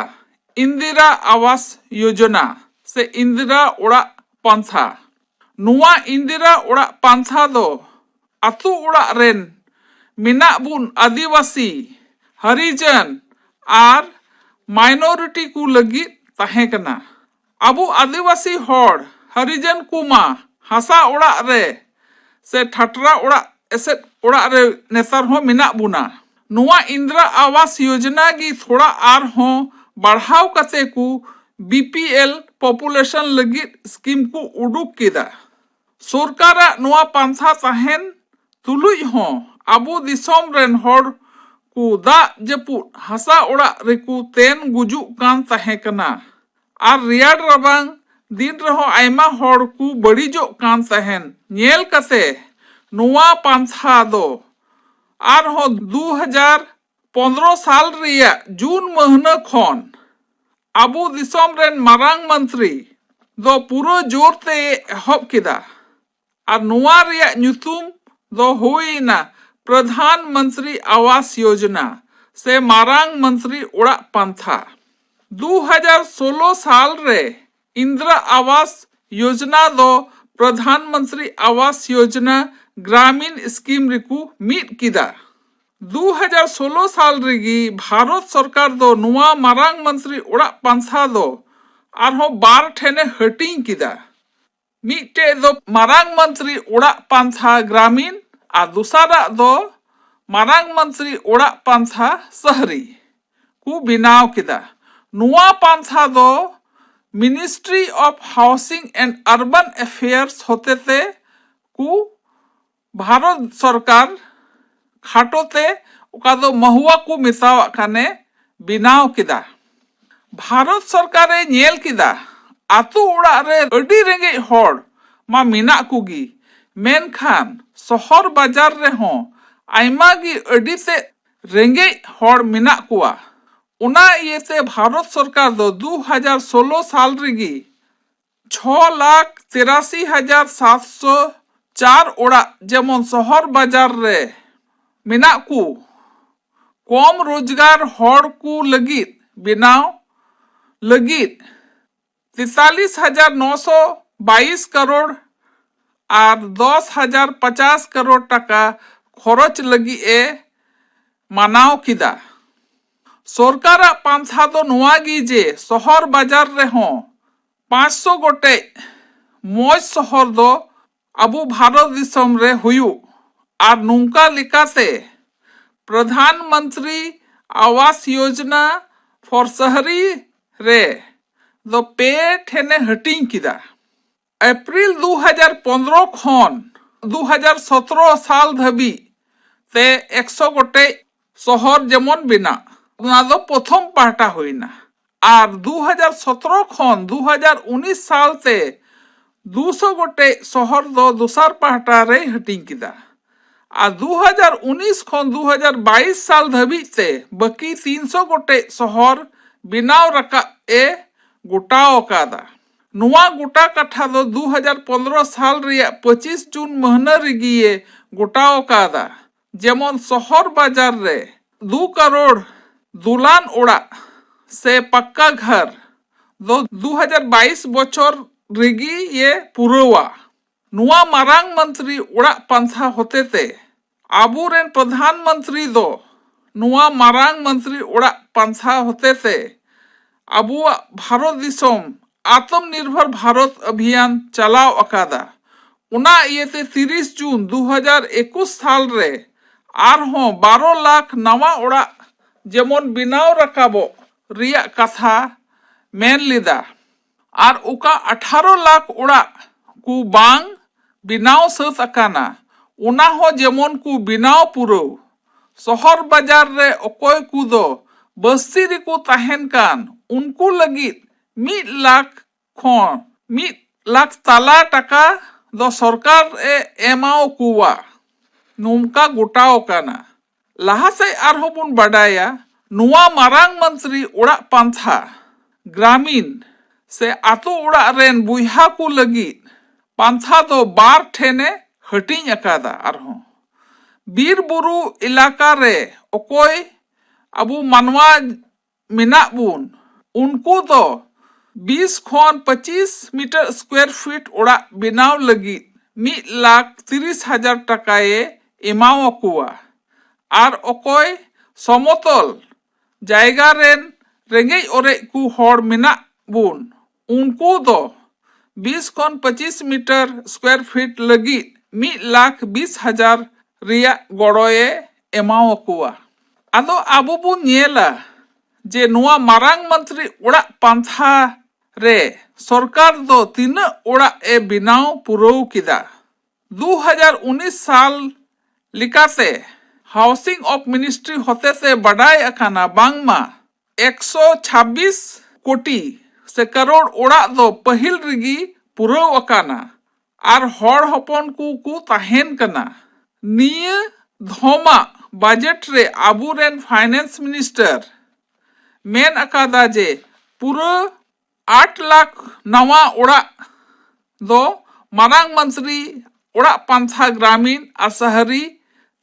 ᱤᱱᱫᱤᱨᱟ ᱟᱣᱟᱥ ᱭᱳᱡᱚᱱᱟ ᱥᱮ ᱤᱱᱫᱤᱨᱟ ᱚᱲᱟᱜ ᱯᱟᱱᱛᱷᱟ᱾ ᱱᱚᱣᱟ ᱤᱱᱫᱤᱨᱟ ᱚᱲᱟᱜ ᱯᱟᱱᱛᱷᱟ ᱫᱚ ᱟᱛᱳ ᱚᱲᱟᱜ ᱨᱮᱱ ᱢᱮᱱᱟᱜ ᱵᱚᱱ ᱟᱹᱫᱤᱵᱟᱹᱥᱤ, ᱦᱟᱨᱤᱡᱟᱱ ᱟᱨ ᱢᱟᱭᱱᱚᱨᱤᱴᱤ ᱠᱚ ᱞᱟᱹᱜᱤᱫ ᱛᱟᱦᱮᱸ ᱠᱟᱱᱟ᱾ ᱟᱵᱚ ᱟᱹᱫᱤᱵᱟᱹᱥᱤ ᱦᱚᱲ ᱦᱟᱨᱤᱡᱟᱱ ᱠᱚᱢᱟ ᱦᱟᱥᱟ ᱚᱲᱟᱜ ᱨᱮ ᱥᱮ ᱴᱷᱟᱴᱨᱟ ᱚᱲᱟᱜ ᱮᱥᱮᱫ ᱚᱲᱟᱜ ᱨᱮ ᱱᱮᱛᱟᱨ ᱦᱚᱸ ᱢᱮᱱᱟᱜ ᱵᱚᱱᱟ᱾ ᱱᱚᱣᱟ ᱤᱱᱫᱨᱟ ᱟᱣᱟᱥ ᱭᱳᱡᱚᱱᱟ ᱜᱮ ᱛᱷᱚᱲᱟ ᱟᱨᱦᱚᱸ ᱵᱟᱲᱦᱟᱣ ᱠᱟᱛᱮ ᱠᱚ ᱵᱤ ᱯᱤ ᱮᱞ ᱯᱚᱯᱩᱞᱮᱥᱚᱱ ᱞᱟᱹᱜᱤᱫ ᱥᱠᱤᱢ ᱠᱚ ᱩᱰᱩᱠ ᱠᱮᱫᱟ᱾ ᱥᱚᱨᱠᱟᱨᱟᱜ ᱱᱚᱣᱟ ᱯᱟᱱᱛᱷᱟ ᱛᱟᱦᱮᱱ ᱛᱩᱞᱩᱡ ᱦᱚᱸ ᱟᱵᱚ ᱫᱤᱥᱚᱢ ᱨᱮᱱ ᱦᱚᱲ ᱠᱚ ᱫᱟᱜ ᱡᱟᱹᱯᱩᱫ ᱦᱟᱥᱟ ᱚᱲᱟᱜ ᱨᱮᱠᱚ ᱛᱮᱱ ᱜᱩᱡᱩᱜ ᱠᱟᱱ ᱛᱟᱦᱮᱸ ᱠᱟᱱᱟ᱾ ᱟᱨ ᱨᱮᱭᱟᱲ ᱨᱟᱵᱟᱝ ᱫᱤᱱ ᱨᱮᱦᱚᱸ ᱟᱭᱢᱟ ᱦᱚᱲ ᱠᱚ ᱵᱟᱹᱲᱤᱡᱚᱜ ᱠᱟᱱ ᱛᱟᱦᱮᱱ ᱧᱮᱞ ᱠᱟᱛᱮ ᱱᱚᱣᱟ ᱯᱟᱱᱛᱷᱟ ᱫᱚ ᱟᱨᱦᱚᱸ ᱫᱩ ᱦᱟᱡᱟᱨ ᱯᱚᱱᱫᱽᱨᱚ ᱥᱟᱞ ᱨᱮᱭᱟᱜ ᱡᱩᱱ ᱢᱟᱹᱦᱱᱟᱹ ᱠᱷᱚᱱ ᱟᱵᱚ ᱫᱤᱥᱚᱢ ᱨᱮᱱ ᱢᱟᱨᱟᱝ ᱢᱚᱱᱛᱨᱤ ᱫᱚ ᱯᱩᱨᱟᱹ ᱡᱳᱨ ᱛᱮ ᱮᱦᱚᱵ ᱠᱮᱫᱟ᱾ ᱟᱨ ᱱᱚᱣᱟ ᱨᱮᱭᱟᱜ ᱧᱩᱛᱩᱢ ᱫᱚ ᱦᱩᱭ ᱮᱱᱟ ᱯᱨᱚᱫᱷᱟᱱ ᱢᱚᱱᱛᱨᱤ ᱟᱣᱟᱥ ᱭᱳᱡᱚᱱᱟ ᱥᱮ ᱢᱟᱨᱟᱝ ᱢᱚᱱᱛᱨᱤ ᱚᱲᱟᱜ ᱯᱟᱱᱛᱷᱟ᱾ ᱫᱩ ᱦᱟᱡᱟᱨ ᱥᱳᱞᱳ ᱥᱟᱞ ᱨᱮ ᱤᱱᱫᱨᱟ ᱟᱣᱟᱥ ᱭᱳᱡᱚᱱᱟ ᱫᱚ ᱯᱨᱚᱫᱷᱟᱱ ᱢᱚᱱᱛᱨᱤ ᱟᱣᱟᱥ ᱭᱳᱡᱱᱟ ᱜᱨᱟᱢᱤᱱ ᱥᱠᱤᱢ ᱨᱮᱠᱚ ᱢᱤᱫ ᱠᱮᱫᱟ᱾ ᱫᱩ ᱦᱟᱡᱟᱨ ᱥᱳᱞᱳ ᱥᱟᱞ ᱨᱮᱜᱮ ᱵᱷᱟᱨᱚᱛ ᱥᱚᱨᱠᱟᱨ ᱫᱚ ᱱᱚᱣᱟ ᱢᱟᱨᱟᱝ ᱢᱚᱱᱛᱨᱤ ᱚᱲᱟᱜ ᱯᱟᱱᱛᱷᱟ ᱫᱚ ᱟᱨᱦᱚᱸ ᱵᱟᱨ ᱴᱷᱮᱱᱮ ᱦᱟᱹᱴᱤᱧ ᱠᱮᱫᱟ᱾ ᱢᱤᱫᱴᱮᱡ ᱫᱚ ᱢᱟᱨᱟᱝ ᱢᱚᱱᱛᱨᱤ ᱚᱲᱟᱜ ᱯᱟᱱᱛᱷᱟ ᱜᱨᱟᱢᱤᱱ ᱟᱨ ᱫᱚᱥᱟᱨᱟᱜ ᱫᱚ ᱢᱟᱨᱟᱝ ᱢᱚᱱᱛᱨᱤ ᱚᱲᱟᱜ ᱯᱟᱱᱛᱷᱟ ᱥᱟᱦᱨᱤ ᱠᱚ ᱵᱮᱱᱟᱣ ᱠᱮᱫᱟ᱾ ᱱᱚᱣᱟ ᱯᱟᱱᱛᱷᱟ ᱫᱚ Ministry of Housing and Urban Affairs ᱦᱚᱛᱮᱛᱮ ᱠᱚ ᱵᱷᱟᱨᱚᱛ ᱥᱚᱨᱠᱟᱨ ᱠᱷᱟᱴᱚ ᱛᱮ, ᱚᱠᱟ ᱫᱚ ᱢᱟᱦᱩᱣᱟ ᱠᱚ ᱢᱮᱛᱟᱣᱟᱜ ᱠᱟᱱᱮ, ᱵᱮᱱᱟᱣ ᱠᱮᱫᱟ᱾ ᱵᱷᱟᱨᱚᱛ ᱥᱚᱨᱠᱟᱨᱮ ᱧᱮᱞ ᱠᱮᱫᱟ, ᱟᱛᱳ ᱚᱲᱟᱜ ᱨᱮ ᱟᱹᱰᱤ ᱨᱮᱸᱜᱮᱡ ᱦᱚᱲ ᱢᱟ ᱢᱮᱱᱟᱜ ᱠᱚᱜᱮ, ᱢᱮᱱᱠᱷᱟᱱ ᱥᱚᱦᱚᱨ ᱵᱟᱡᱟᱨ ᱨᱮᱦᱚᱸ ᱟᱭᱢᱟ ᱜᱮ ᱟᱹᱰᱤ ᱛᱮᱫ ᱨᱮᱸᱜᱮᱡ ᱦᱚᱲ ᱢᱮᱱᱟᱜ ᱠᱚᱣᱟ᱾ ᱚᱱᱟ ᱤᱭᱟᱹᱛᱮ ᱵᱷᱟᱨᱚᱛ ᱥᱚᱨᱠᱟᱨ ᱫᱚ ᱫᱩ ᱦᱟᱡᱟᱨ ᱥᱳᱞᱳ ᱥᱟᱞ ᱨᱮᱜᱮ ᱪᱷᱚ ᱞᱟᱠᱷ ᱛᱤᱨᱟᱥᱤ ᱦᱟᱡᱟᱨ ᱥᱟᱛᱥᱚ ᱪᱟᱨ ᱚᱲᱟᱜ, ᱡᱮᱢᱚᱱ ᱥᱚᱦᱚᱨ ᱵᱟᱡᱟᱨ ᱨᱮ ᱢᱮᱱᱟᱜ ᱠᱚ ᱠᱚᱢ ᱨᱳᱡᱽᱜᱟᱨ ᱦᱚᱲ ᱠᱚ ᱞᱟᱹᱜᱤᱫ ᱵᱮᱱᱟᱣ ᱞᱟᱹᱜᱤᱫ ᱛᱮᱛᱟᱞᱤᱥ ᱦᱟᱡᱟᱨ ᱱᱚᱥᱚ ᱵᱟᱭᱤᱥ ᱠᱟᱨᱳᱲ ᱟᱨ ᱫᱚᱥ ᱦᱟᱡᱟᱨ ᱯᱚᱪᱟᱥ ᱠᱟᱨᱳᱲ ᱴᱟᱠᱟ ᱠᱷᱚᱨᱚᱪ ᱞᱟᱹᱜᱤᱫ ᱮ ᱢᱟᱱᱟᱣ ᱠᱮᱫᱟ᱾ ᱥᱚᱨᱠᱟᱨᱟᱜ ᱯᱟᱱᱛᱷᱟ ᱫᱚ ᱱᱚᱣᱟ ᱜᱮ ᱡᱮ ᱥᱚᱦᱚᱨ ᱵᱟᱡᱟᱨ ᱨᱮᱦᱚᱸ ᱯᱟᱸᱪᱥᱚ ᱜᱚᱴᱮᱡ ᱢᱚᱡᱽ ᱥᱚᱦᱚᱨ ᱫᱚ ᱟᱵᱚ ᱵᱷᱟᱨᱚᱛ ᱫᱤᱥᱚᱢ ᱨᱮ ᱦᱩᱭᱩᱜ, ᱟᱨ ᱱᱚᱝᱠᱟ ᱞᱮᱠᱟᱛᱮ ᱯᱨᱚᱫᱷᱟᱱ ᱢᱚᱱᱛᱨᱤ ᱟᱣᱟᱥ ᱭᱳᱡᱱᱟ ᱯᱷᱚᱨ ᱥᱟᱦᱨᱤ ᱨᱮ ᱫᱚ ᱯᱮ ᱴᱷᱮᱱᱮ ᱦᱟᱹᱴᱤᱧ ᱠᱮᱫᱟ᱾ ᱮᱯᱨᱤᱞ ᱫᱩ ᱦᱟᱡᱟᱨ ᱯᱚᱱᱫᱽᱨᱚ ᱠᱷᱚᱱ ᱫᱩ ᱦᱟᱡᱟᱨ ᱥᱚᱛᱨᱚ ᱥᱟᱞ ᱫᱷᱟᱹᱵᱤᱡ ᱛᱮ ᱮᱠᱥᱚ ᱜᱚᱴᱮᱡ ᱥᱚᱦᱚᱨ ᱡᱮᱢᱚᱱ ᱵᱮᱱᱟᱜ, ᱚᱱᱟ ᱫᱚ ᱯᱨᱚᱛᱷᱚᱢ ᱯᱟᱦᱴᱟ ᱦᱩᱭᱱᱟ᱾ ᱟᱨ ᱫᱩ ᱦᱟᱡᱟᱨ ᱥᱚᱛᱨᱚ ᱠᱷᱚᱱ ᱫᱩ ᱦᱟᱡᱟᱨ ᱩᱱᱤᱥ ᱥᱟᱞ ᱛᱮ ᱫᱩᱥᱚ ᱜᱚᱴᱮᱡ ᱥᱚᱦᱚᱨ ᱫᱚ ᱫᱚᱥᱟᱨ ᱯᱟᱦᱴᱟ ᱨᱮᱭ ᱦᱟᱹᱴᱤᱧ ᱠᱮᱫᱟ᱾ ᱟᱨ ᱫᱩ ᱦᱟᱡᱟᱨ ᱩᱱᱤᱥ ᱠᱷᱚᱱ ᱫᱩ ᱦᱟᱡᱟᱨ ᱵᱟᱭᱤᱥ ᱥᱟᱞ ᱫᱷᱟᱹᱵᱤᱡ ᱛᱮ ᱵᱟᱹᱠᱤ ᱛᱤᱱᱥᱚ ᱜᱚᱴᱮᱡ ᱥᱚᱦᱚᱨ ᱵᱮᱱᱟᱣ ᱨᱟᱠᱟᱵ ᱮ ᱜᱚᱴᱟᱣ ᱟᱠᱟᱫᱟ᱾ ᱱᱚᱣᱟ ᱜᱚᱴᱟ ᱠᱟᱛᱷᱟ ᱫᱚ ᱫᱩ ᱦᱟᱡᱟᱨ ᱯᱚᱱᱫᱽᱨᱚ ᱥᱟᱞ ᱨᱮᱭᱟᱜ ᱯᱚᱸᱪᱤᱥ ᱡᱩᱱ ᱢᱟᱹᱦᱱᱟᱹ ᱨᱮᱜᱮᱭᱮ ᱜᱚᱴᱟᱣ ᱟᱠᱟᱫᱟ᱾ ᱡᱮᱢᱚᱱ ᱥᱚᱦᱚᱨ ᱵᱟᱡᱟᱨ ᱨᱮ ᱫᱩ ᱠᱟᱨᱳᱲ ᱫᱩᱞᱟᱱ ᱚᱲᱟᱜ ᱥᱮ ᱯᱟᱠᱠᱟ ᱜᱷᱟᱨ ᱫᱚ ᱫᱩ ᱦᱟᱡᱟᱨ ᱵᱟᱭᱤᱥ ᱵᱚᱪᱷᱚᱨ ᱨᱮᱜᱮᱭᱮ ᱯᱩᱨᱟᱹᱣᱟ᱾ ᱱᱚᱣᱟ ᱢᱟᱨᱟᱝ ᱢᱚᱱᱛᱨᱤ ᱚᱲᱟᱜ ᱯᱟᱱᱛᱷᱟ ᱦᱚᱛᱮᱛᱮ ᱟᱵᱚᱨᱮᱱ ᱯᱨᱚᱫᱷᱟᱱ ᱢᱚᱱᱛᱨᱤ ᱫᱚ ᱱᱚᱣᱟ ᱢᱟᱨᱟᱝ ᱢᱚᱱᱛᱨᱤ ᱚᱲᱟᱜ ᱯᱟᱱᱛᱷᱟ ᱦᱚᱛᱮᱛᱮ ᱟᱵᱚᱣᱟᱜ ᱵᱷᱟᱨᱚᱛ ᱫᱤᱥᱚᱢ ᱟᱛᱢᱚ ᱱᱤᱨᱵᱷᱚᱨ ᱵᱷᱟᱨᱚᱛ ᱚᱵᱷᱤᱭᱟᱱ ᱪᱟᱞᱟᱣ ᱟᱠᱟᱫᱟ᱾ ᱚᱱᱟ ᱤᱭᱟᱹᱛᱮ ᱛᱤᱨᱤᱥ ᱡᱩᱱ ᱫᱩ ᱦᱟᱡᱟᱨ ᱮᱠᱩᱥ ᱥᱟᱞ ᱨᱮ ᱟᱨᱦᱚᱸ ᱵᱟᱨᱚ ᱞᱟᱠᱷ ᱱᱟᱣᱟ ᱚᱲᱟᱜ ᱡᱮᱢᱚᱱ ᱵᱮᱱᱟᱣ ᱨᱟᱠᱟᱵᱚᱜ ᱨᱮᱭᱟᱜ ᱠᱟᱛᱷᱟ ᱢᱮᱱ ᱞᱮᱫᱟ᱾ ᱟᱨ ᱚᱠᱟ ᱟᱴᱷᱟᱨᱚ ᱞᱟᱠᱷ ᱚᱲᱟᱜ ᱠᱚ ᱵᱟᱝ ᱵᱮᱱᱟᱣ ᱥᱟᱹᱛ ᱟᱠᱟᱱᱟ, ᱚᱱᱟ ᱦᱚᱸ ᱡᱮᱢᱚᱱ ᱠᱚ ᱵᱮᱱᱟᱣ ᱯᱩᱨᱟᱹᱣ᱾ ᱥᱚᱦᱚᱨ ᱵᱟᱡᱟᱨ ᱨᱮ ᱚᱠᱚᱭ ᱠᱚᱫᱚ ᱵᱟᱹᱥᱛᱤ ᱨᱮᱠᱚ ᱛᱟᱦᱮᱱ ᱠᱟᱱ, ᱩᱱᱠᱩ ᱞᱟᱹᱜᱤᱫ ᱢᱤᱫ ᱞᱟᱠᱷ ᱠᱷᱚᱱ ᱢᱤᱫ ᱞᱟᱠᱷ ᱛᱟᱞᱟ ᱴᱟᱠᱟ ᱫᱚ ᱥᱚᱨᱠᱟᱨ ᱮ ᱮᱢᱟᱣ ᱠᱚᱣᱟ, ᱱᱚᱝᱠᱟ ᱜᱚᱴᱟᱣ ᱟᱠᱟᱱᱟ᱾ ᱞᱟᱦᱟ ᱥᱮᱫ ᱟᱨᱦᱚᱸ ᱵᱚᱱ ᱵᱟᱰᱟᱭᱟ, ᱱᱚᱣᱟ ᱢᱟᱨᱟᱝ ᱢᱚᱱᱛᱨᱤ ᱚᱲᱟᱜ ᱯᱟᱱᱛᱷᱟ ᱜᱨᱟᱢᱤᱱ ᱥᱮ ᱟᱛᱳ ᱚᱲᱟᱜ ᱨᱮᱱ ᱵᱚᱭᱦᱟ ᱠᱚ ᱞᱟᱹᱜᱤᱫ ᱯᱟᱱᱛᱷᱟ ᱫᱚ ᱵᱟᱨ ᱴᱷᱮᱱᱮ ᱦᱟᱹᱴᱤᱧ ᱟᱠᱟᱫᱟ᱾ ᱟᱨᱦᱚᱸ ᱵᱤᱨ ᱵᱩᱨᱩ ᱮᱞᱟᱠᱟ ᱨᱮ ᱚᱠᱚᱭ ᱟᱵᱚ ᱢᱟᱱᱣᱟ ᱢᱮᱱᱟᱜ ᱵᱚᱱ, ᱩᱱᱠᱩ ᱫᱚ ᱵᱤᱥ ᱠᱷᱚᱱ ᱯᱚᱸᱪᱤᱥ ᱢᱤᱴᱟᱨ ᱥᱠᱣᱟᱨ ᱯᱷᱤᱴ ᱚᱲᱟᱜ ᱵᱮᱱᱟᱣ ᱞᱟᱹᱜᱤᱫ ᱢᱤᱫ ᱞᱟᱠᱷ ᱛᱤᱨᱤᱥ ᱦᱟᱡᱟᱨ ᱴᱟᱠᱟᱭ ᱮᱢᱟᱣᱟᱠᱚᱣᱟ᱾ ᱟᱨ ᱚᱠᱚᱭ ᱥᱚᱢᱚᱛᱚᱞ ᱡᱟᱭᱜᱟ ᱨᱮᱱ ᱨᱮᱸᱜᱮᱡ ᱚᱨᱮᱡ ᱠᱚ ᱦᱚᱲ ᱢᱮᱱᱟᱜ ᱵᱚᱱ, ᱩᱱᱠᱩ ᱫᱚ ᱵᱤᱥ ᱠᱷᱚᱱ ᱯᱚᱸᱪᱤᱥ ᱢᱤᱴᱟᱨ ᱥᱠᱣᱟᱨ ᱯᱷᱤᱴ ᱞᱟᱹᱜᱤᱫ ᱢᱤᱫ ᱞᱟᱠᱷ ᱵᱤᱥ ᱦᱟᱡᱟᱨ ᱨᱮᱭᱟᱜ ᱜᱚᱲᱚᱭᱮ ᱮᱢᱟᱣᱟᱠᱚᱣᱟ᱾ ᱟᱫᱚ ᱟᱵᱚ ᱵᱚᱱ ᱧᱮᱞᱟ ᱡᱮ ᱱᱚᱣᱟ ᱢᱟᱨᱟᱝ ᱢᱚᱱᱛᱨᱤ ᱚᱲᱟᱜ ᱯᱟᱱᱛᱷᱟ ᱨᱮ ᱥᱚᱨᱠᱟᱨ ᱫᱚ ᱛᱤᱱᱟᱹᱜ ᱚᱲᱟᱜ ᱮ ᱵᱮᱱᱟᱣ ᱯᱩᱨᱟᱹᱣ ᱠᱮᱫᱟ᱾ ᱫᱩ ᱦᱟᱡᱟᱨ ᱩᱱᱤᱥ ᱥᱟᱞ ᱞᱮᱠᱟᱛᱮ ᱦᱟᱣᱥᱤᱝ ᱚᱯᱷ ᱢᱤᱱᱤᱥᱴᱨᱤ ᱦᱚᱛᱮᱛᱮ ᱵᱟᱰᱟᱭ ᱟᱠᱟᱱᱟ ᱵᱟᱝᱢᱟ ᱮᱠᱥᱚ ᱪᱷᱟᱵᱵᱤᱥ ᱠᱳᱴᱤ ᱥᱮ ᱠᱟᱨᱳᱲ ᱚᱲᱟᱜ ᱫᱚ ᱯᱟᱹᱦᱤᱞ ᱨᱮᱜᱮ ᱯᱩᱨᱟᱹᱣ ᱟᱠᱟᱱᱟ᱾ ᱟᱨ ᱦᱚᱲ ᱦᱚᱯᱚᱱ ᱠᱚ ᱠᱚ ᱛᱟᱦᱮᱱ ᱠᱟᱱᱟ᱾ ᱱᱤᱭᱟᱹ ᱫᱷᱚᱢᱟᱜ ᱵᱟᱡᱮᱴ ᱨᱮ ᱟᱵᱚᱨᱮᱱ ᱯᱷᱟᱭᱱᱮᱱᱥ ᱢᱤᱱᱤᱥᱴᱟᱨ ᱢᱮᱱ ᱟᱠᱟᱫᱟ ᱡᱮ ᱯᱩᱨᱟᱹ ᱟᱴ ᱞᱟᱠᱷ ᱱᱟᱣᱟ ᱚᱲᱟᱜ ᱫᱚ ᱢᱟᱨᱟᱝ ᱢᱚᱱᱛᱨᱤ ᱚᱲᱟᱜ ᱯᱟᱱᱛᱷᱟ ᱜᱨᱟᱢᱤᱱ ᱟᱨ ᱥᱟᱦᱟᱨᱤ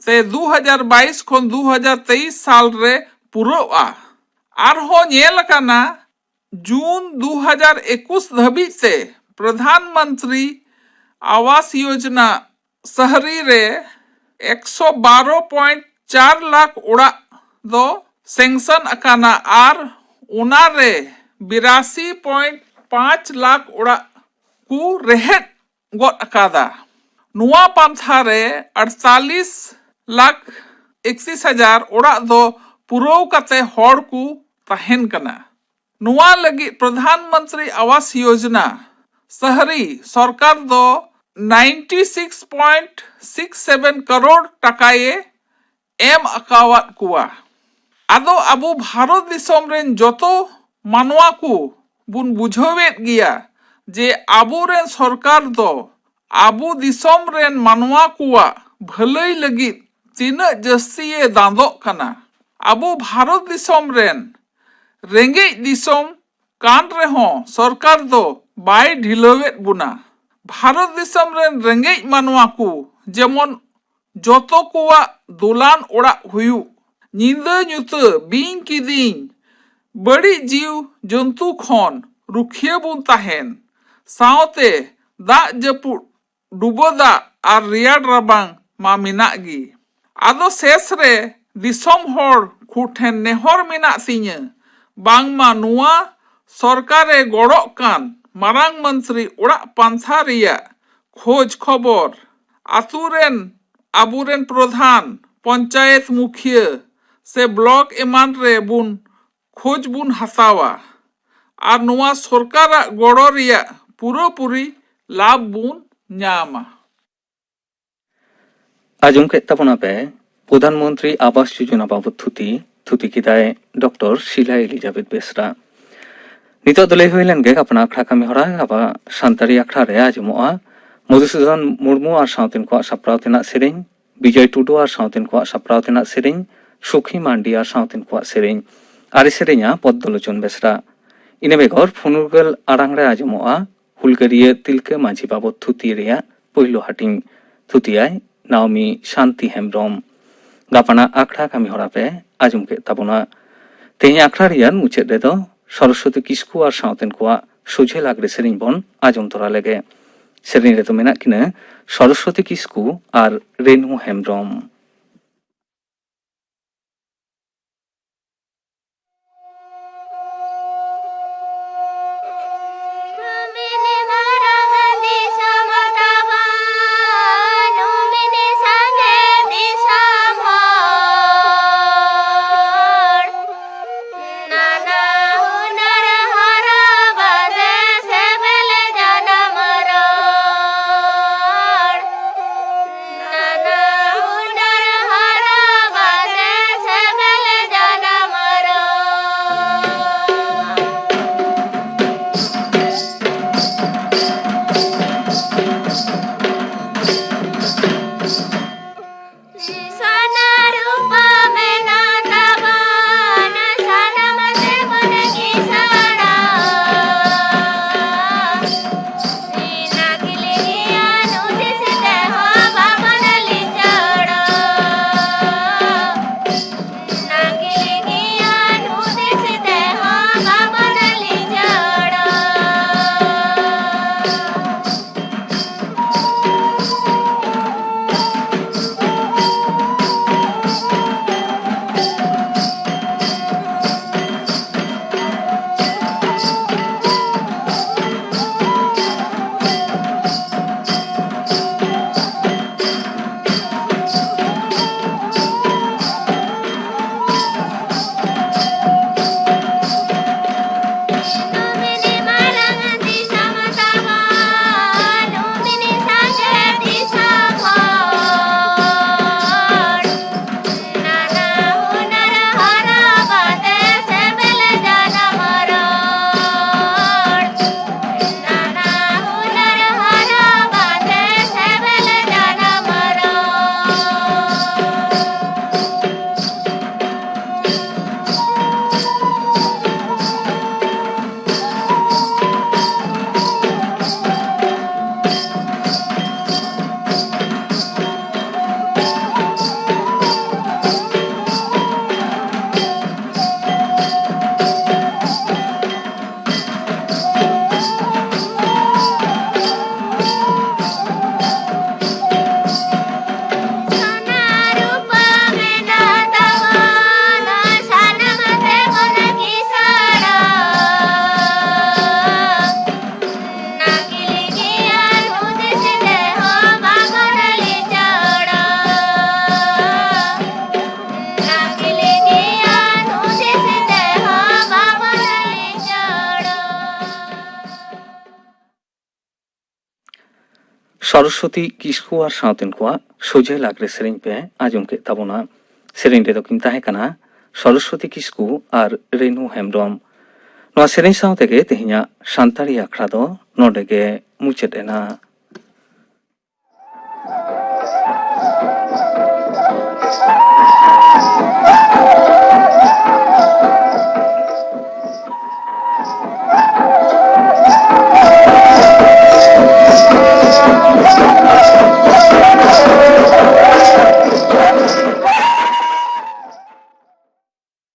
ᱛᱮ ᱫᱩ ᱦᱟᱡᱟᱨ ᱵᱟᱭᱤᱥ ᱠᱷᱚᱱ ᱫᱩ ᱦᱟᱡᱟᱨ ᱛᱮᱭᱤᱥ ᱥᱟᱞ ᱨᱮ ᱯᱩᱨᱟᱹᱜᱼᱟ᱾ ᱟᱨᱦᱚᱸ ᱧᱮᱞ ᱟᱠᱟᱱᱟ, ᱡᱩᱱ ᱫᱩ ᱦᱟᱡᱟᱨ ᱮᱠᱩᱥ ᱫᱷᱟᱹᱵᱤᱡ ᱛᱮ ᱯᱨᱚᱫᱷᱟᱱ ᱢᱚᱱᱛᱨᱤ ᱟᱣᱟᱥ ᱭᱳᱡᱽᱱᱟ ᱥᱟᱦᱨᱤ ᱨᱮ ᱮᱠᱥᱚ ᱵᱟᱨᱚ ᱯᱚᱭᱮᱱᱴ ᱪᱟᱨ ᱞᱟᱠᱷ ᱚᱲᱟᱜ ᱫᱚ ᱥᱮᱝᱥᱚᱱ ᱟᱠᱟᱱᱟ ᱟᱨ ᱚᱱᱟ ᱨᱮ ᱵᱤᱨᱟᱥᱤ ᱯᱚᱭᱮᱱᱴ ᱯᱟᱸᱪ ᱞᱟᱠᱷ ᱚᱲᱟᱜ ᱠᱚ ᱨᱮᱦᱮᱫ ᱜᱚᱫ ᱟᱠᱟᱫᱟ᱾ ᱱᱚᱣᱟ ᱯᱟᱱᱛᱷᱟ ᱨᱮ ᱟᱴᱛᱟᱞᱤᱥ ᱞᱟᱠᱷ ᱮᱠᱥᱤᱥ ᱦᱟᱡᱟᱨ ᱚᱲᱟᱜ ᱫᱚ ᱯᱩᱨᱟᱹᱣ ᱠᱟᱛᱮ ᱦᱚᱲ ᱠᱚ ᱛᱟᱦᱮᱱ ᱠᱟᱱᱟ᱾ ᱱᱚᱣᱟ ᱞᱟᱹᱜᱤᱫ ᱯᱨᱚᱫᱷᱟᱱ ᱢᱚᱱᱛᱨᱤ ᱟᱣᱟᱥ ᱭᱳᱡᱽᱱᱟ ᱥᱟᱦᱨᱤ ᱥᱚᱨᱠᱟᱨ ᱫᱚ ninety six point six seven crore ᱴᱟᱠᱟᱭᱮ ᱮᱢ ᱟᱠᱟᱣᱟᱫ ᱠᱚᱣᱟ᱾ ᱟᱫᱚ ᱟᱵᱚ ᱵᱷᱟᱨᱚᱛ ᱫᱤᱥᱚᱢ ᱨᱮᱱ ᱡᱚᱛᱚ ᱢᱟᱱᱣᱟ ᱠᱚ ᱵᱚᱱ ᱵᱩᱡᱷᱟᱹᱣᱮᱫ ᱜᱮᱭᱟ ᱡᱮ ᱟᱵᱚᱨᱮᱱ ᱥᱚᱨᱠᱟᱨ ᱫᱚ ᱟᱵᱚ ᱫᱤᱥᱚᱢ ᱨᱮᱱ ᱢᱟᱱᱣᱟ ᱠᱚᱣᱟᱜ ᱵᱷᱟᱹᱞᱟᱹᱭ ᱞᱟᱹᱜᱤᱫ ᱛᱤᱱᱟᱹᱜ ᱡᱟᱹᱥᱛᱤᱭᱮ ᱫᱟᱸᱫᱚᱜ ᱠᱟᱱᱟ᱾ ᱟᱵᱚ ᱵᱷᱟᱨᱚᱛ ᱫᱤᱥᱚᱢ ᱨᱮᱱ ᱨᱮᱸᱜᱮᱡ ᱫᱤᱥᱚᱢ ᱠᱟᱱ ᱨᱮᱦᱚᱸ ᱥᱚᱨᱠᱟᱨ ᱫᱚ ᱵᱟᱭ ᱰᱷᱤᱞᱟᱹᱣᱮᱫ ᱵᱚᱱᱟ᱾ ᱵᱷᱟᱨᱚᱛ ᱫᱤᱥᱚᱢ ᱨᱮᱱ ᱨᱮᱸᱜᱮᱡ ᱢᱟᱱᱣᱟ ᱠᱚ ᱡᱮᱢᱚᱱ ᱡᱚᱛᱚ ᱠᱚᱣᱟᱜ ᱫᱚᱞᱟᱱ ᱚᱲᱟᱜ ᱦᱩᱭᱩᱜ, ᱧᱤᱫᱟᱹ ᱧᱩᱛᱟᱹ, ᱵᱤᱧ ᱠᱤᱫᱤᱧ, ᱵᱟᱹᱲᱤᱡ ᱡᱤᱣ ᱡᱚᱱᱛᱩ ᱠᱷᱚᱱ ᱨᱩᱠᱷᱤᱭᱟᱹ ᱵᱚᱱ ᱛᱟᱦᱮᱱ, ᱥᱟᱶᱛᱮ ᱫᱟᱜ ᱡᱟᱹᱯᱩᱫ, ᱰᱩᱵᱟᱹ ᱫᱟᱜ ᱟᱨ ᱨᱮᱭᱟᱲ ᱨᱟᱵᱟᱝ ᱢᱟ ᱢᱮᱱᱟᱜ ᱜᱮ᱾ ᱟᱫᱚ ᱥᱮᱥ ᱨᱮ ᱫᱤᱥᱚᱢ ᱦᱚᱲ ᱠᱚ ᱴᱷᱮᱱ ᱱᱮᱦᱚᱨ ᱢᱮᱱᱟᱜ ᱛᱤᱧᱟᱹ, ᱵᱟᱝᱢᱟ ᱱᱚᱣᱟ ᱥᱚᱨᱠᱟᱨ ᱮ ᱜᱚᱲᱚᱜ ᱠᱟᱱ ᱢᱟᱨᱟᱝ ᱢᱚᱱᱛᱨᱤ ᱚᱲᱟᱜ ᱯᱟᱱᱛᱷᱟ ᱨᱮᱭᱟᱜ ᱠᱷᱳᱡᱽ ᱠᱷᱚᱵᱚᱨ ᱟᱛᱳ ᱨᱮᱱ ᱟᱵᱚᱨᱮᱱ ᱯᱨᱚᱫᱷᱟᱱ, ᱯᱚᱧᱪᱟᱭᱮᱛ ᱢᱩᱠᱷᱤᱭᱟᱹ ᱥᱮ ᱵᱞᱚᱠ ᱮᱢᱟᱱ ᱨᱮ ᱵᱚᱱ ᱠᱷᱳᱡᱽ ᱵᱚᱱ ᱦᱟᱛᱟᱣᱟ ᱟᱨ ᱱᱚᱣᱟ ᱥᱚᱨᱠᱟᱨᱟᱜ ᱜᱚᱲᱚ ᱨᱮᱭᱟᱜ ᱯᱩᱨᱟᱹᱯᱩᱨᱤ ᱞᱟᱵᱷ ᱵᱚᱱ ᱧᱟᱢᱟ᱾ ᱟᱸᱡᱚᱢ ᱠᱮᱫ ᱛᱟᱵᱚᱱᱟ ᱯᱮ ᱯᱨᱚᱫᱷᱟᱱ ᱢᱚᱱᱛᱨᱤ ᱟᱵᱟᱥ ᱡᱳᱡᱚᱱᱟ ᱵᱟᱵᱚᱫ ᱛᱷᱩᱛᱤ᱾ ᱛᱷᱩᱛᱤ ᱠᱮᱫᱟᱭ ᱰᱚᱠᱴᱚᱨ ᱥᱤᱞᱟ ᱮᱞᱤᱡᱟᱵᱮᱛ ᱵᱮᱥᱨᱟ᱾ ᱱᱤᱛᱚᱜ ᱫᱚ ᱞᱟᱹᱭ ᱦᱩᱭ ᱞᱮᱱ ᱜᱮ ᱜᱟᱯᱟᱱ ᱟᱠᱷᱲᱟ ᱠᱟᱹᱢᱤ ᱦᱚᱨᱟ ᱜᱟᱯᱟ ᱥᱟᱱᱛᱟᱲᱤ ᱟᱠᱷᱲᱟ ᱨᱮ ᱟᱸᱡᱚᱢᱚᱜᱼᱟ᱾ ᱢᱚᱫᱷᱩᱥᱩᱫᱚᱱ ᱢᱩᱨᱢᱩ ᱟᱨ ᱥᱟᱶᱛᱮᱱ ᱠᱚᱣᱟᱜ ᱥᱟᱯᱲᱟᱣ ᱛᱮᱱᱟᱜ ᱥᱮᱨᱮᱧ, ᱵᱤᱡᱚᱭ ᱴᱩᱰᱩ ᱟᱨ ᱥᱟᱶᱛᱮᱱ ᱠᱚᱣᱟᱜ ᱥᱟᱯᱲᱟᱣ ᱛᱮᱱᱟᱜ ᱥᱮᱨᱮᱧ, ᱥᱩᱠᱷᱤ ᱢᱟᱱᱰᱤ ᱟᱨ ᱥᱟᱶᱛᱮᱱ ᱠᱚᱣᱟᱜ ᱥᱮᱨᱮᱧ᱾ ᱟᱨᱮ ᱥᱮᱨᱮᱧᱟ ᱯᱚᱫᱽᱫᱚᱞᱳᱪᱚᱱ ᱵᱮᱥᱨᱟ᱾ ᱤᱱᱟᱹ ᱵᱮᱜᱚᱨ ᱯᱷᱩᱱᱩᱨᱜᱟᱹᱞ ᱟᱲᱟᱝ ᱨᱮ ᱟᱸᱡᱚᱢᱚᱜᱼᱟ ᱦᱩᱞᱜᱟᱹᱨᱤᱭᱟᱹ ᱛᱤᱞᱠᱟᱹ ᱢᱟᱹᱡᱷᱤ ᱵᱟᱵᱚᱫ ᱛᱷᱩᱛᱤ ᱨᱮᱭᱟᱜ ᱯᱩᱭᱞᱩ ᱦᱟᱹᱴᱤᱧ᱾ ᱛᱷᱩᱛᱤᱭᱟᱭ ᱱᱟᱣᱢᱤ ᱥᱟᱱᱛᱤ ᱦᱮᱢᱵᱽᱨᱚᱢ᱾ ᱜᱟᱯᱟᱱᱟᱜ ᱟᱠᱷᱲᱟ ᱠᱟᱹᱢᱤ ᱦᱚᱨᱟ ᱯᱮ ᱟᱸᱡᱚᱢ ᱠᱮᱫ ᱛᱟᱵᱚᱱᱟ᱾ ᱛᱮᱦᱮᱧ ᱟᱠᱷᱲᱟ ᱨᱮᱭᱟᱜ ᱢᱩᱪᱟᱹᱫ ᱨᱮᱫᱚ ᱥᱚᱨᱚᱥᱚᱛᱤ ᱠᱤᱥᱠᱩ ᱟᱨ ᱥᱟᱶᱛᱮᱱ ᱠᱚᱣᱟᱜ ᱥᱚᱡᱷᱮ ᱞᱟᱜᱽᱲᱮ ᱥᱮᱨᱮᱧ ᱵᱚᱱ ᱟᱸᱡᱚᱢ ᱛᱚᱨᱟ ᱞᱮᱜᱮ᱾ ᱥᱮᱨᱮᱧ ᱨᱮᱫᱚ ᱢᱮᱱᱟᱜ ᱠᱤᱱᱟ ᱥᱚᱨᱚᱥᱣᱚᱛᱤ ᱠᱤᱥᱠᱩ ᱟᱨ ᱨᱮᱱᱩ ᱦᱮᱢᱵᱨᱚᱢ᱾ ᱥᱚᱨᱚᱥᱣᱚᱛᱤ ᱠᱤᱥᱠᱩ ᱟᱨ ᱥᱟᱶᱛᱮᱱ ᱠᱚᱣᱟᱜ ᱥᱚᱡᱷᱮ ᱞᱟᱜᱽᱲᱮ ᱥᱮᱨᱮᱧ ᱯᱮ ᱟᱸᱡᱚᱢ ᱠᱮᱫ ᱛᱟᱵᱚᱱᱟ᱾ ᱥᱮᱨᱮᱧ ᱨᱮᱫᱚ ᱠᱤᱱ ᱛᱟᱦᱮᱸ ᱠᱟᱱᱟ ᱥᱚᱨᱚᱥᱣᱚᱛᱤ ᱠᱤᱥᱠᱩ ᱟᱨ ᱨᱮᱱᱩ ᱦᱮᱢᱵᱽᱨᱚᱢ᱾ ᱱᱚᱣᱟ ᱥᱮᱨᱮᱧ ᱥᱟᱶ ᱛᱮᱜᱮ ᱛᱮᱦᱮᱧᱟᱜ ᱥᱟᱱᱛᱟᱲᱤ ᱟᱠᱷᱲᱟ ᱫᱚ ᱱᱚᱰᱮ ᱜᱮ ᱢᱩᱪᱟᱹᱫ ᱮᱱᱟ᱾